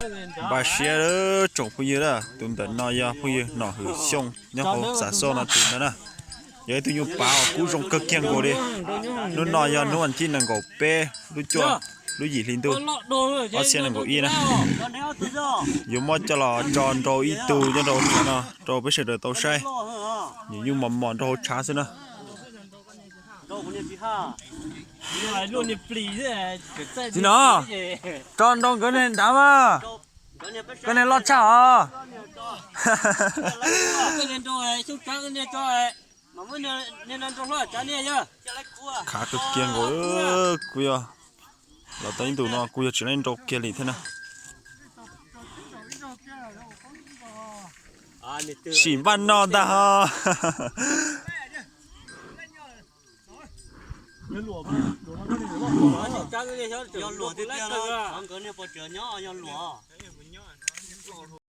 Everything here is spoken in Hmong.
Npaj siab tsoom phooj ywg na, tus ntawm no yog phooj ywg Nom Hwm Xyooj nyob hauv Xav Xoj no tus ntawd na. Yog ib tug nyuj pav uas kub zoo kawg kiag nkaus li. Hnub no yog hnub vas thib nees nkaum peb lub cuaj lub yim hli ntuj ob txhiab nees nkaum ib na. Yuav muab coj los tso nrau ib tug nyob rau hauv no rau peb sawv daws tau saib. Nws nyuj mos mos nrau hauv tshav xwb na. Txiv Nom, tso nrau nkawd niag nrad mas. Koj niag loj tshaj os. Khav kawg kiag nkaus. Kuv yog los tau ib ntus no kuv yog tsis laib nrau kiag li thiab na. Sim npaj no ntag ho.